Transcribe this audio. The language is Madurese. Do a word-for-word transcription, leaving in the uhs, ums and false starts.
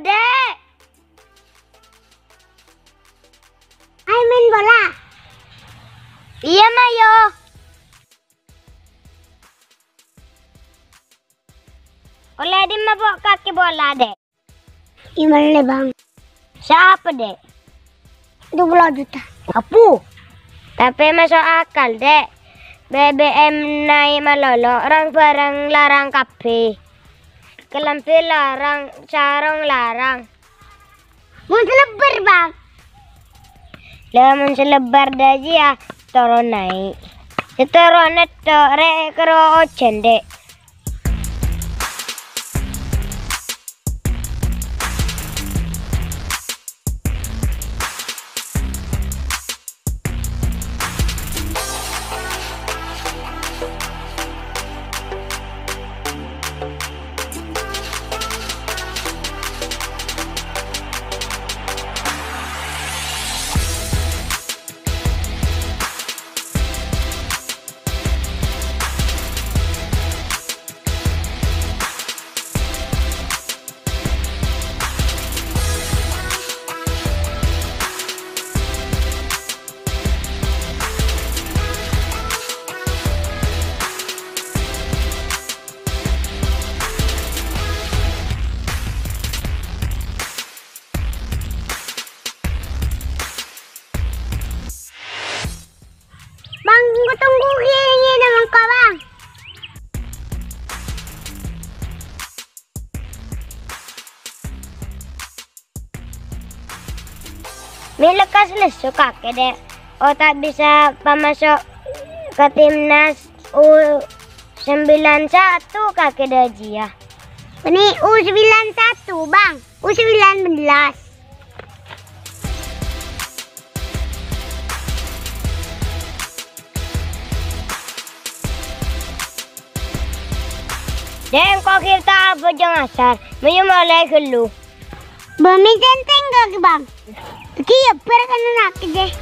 Dek! Ayo main bola. Iyâ, Ma', yo. Ollè dimma po' kakè bola, Dek? Iyâ mellè, Bang. Saapa, Dek? Dua puluh juta. Apo? Tapè maso' akal, Dek. B B M naè' malolo, rang-bhârâng larang kabbhi. Kalambhi larang, sarong larang. Mon salebbhâr, Bang? Lah, mon salebbhâr dâjiyâ, toron naè'. Sè toron nètto rè' karo ojhân, Dek. Bang, tunggu, tunggu, gini, gini, mangko, Bang. Mè' lekkas lesso kakè, Dek. Oh, ta' bisa pamaso' ka timnas U sembilan satu kakè dâjiyâ. Bânnè U sembilan satu, Bang. U sembilan belas. Dek, engko' ghi' ta' abhâjâng asar, mayu molaè ghâllu. Bâ' mè' centeng kakè, Bang. Ghi' ya, bhâr kan anak, Dek.